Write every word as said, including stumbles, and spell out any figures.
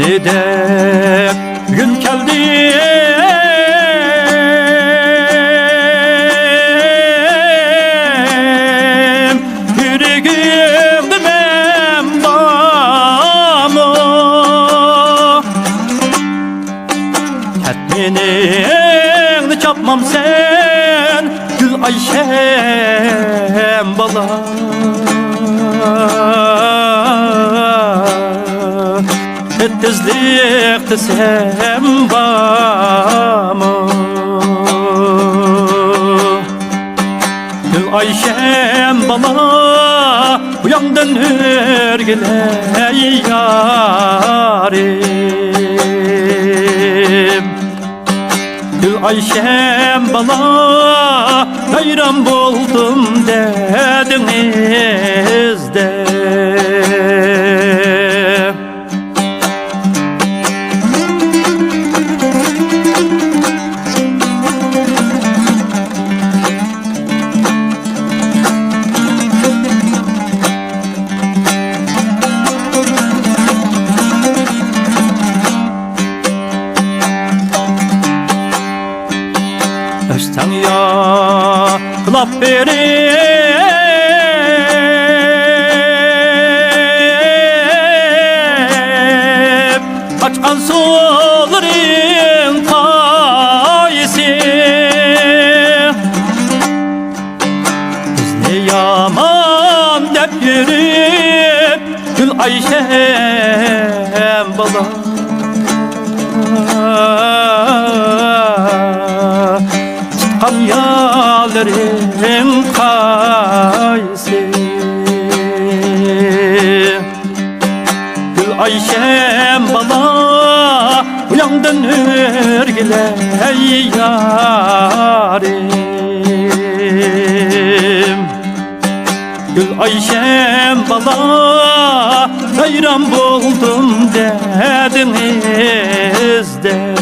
دەپ بۈگۈن كەلدىم، يۈرىكىڭدە مەن بارمۇ؟ كەتمىنىڭنى چاپمامسەن، گۈل ئايشەم بالا. ئېتىزلىق دېسەم بارمۇ؟ گۈل ئايشەم بالا، ئۇياڭدىن ئۆرگىلەي يارىم. گۈل ئايشەم بالا، ۋەيران بولدۇم دەدىڭىز دەپ. ئۆستەڭ ياقلاپ بېرىپ، ئاچقان سۇلىرىڭ قايسى؟ بىزنى يامان دەپ يۈرۈپ، گۈل ئايشەم بالا، تۇتقان يارلىرىڭ قايسى؟ گۈل ئايشەم بالا، ئۇياڭدىن ئۆرگىلەي يارىم. گۈل ئايشەم بالا، ۋەيران بولدۇم دەدىڭىز دەپ.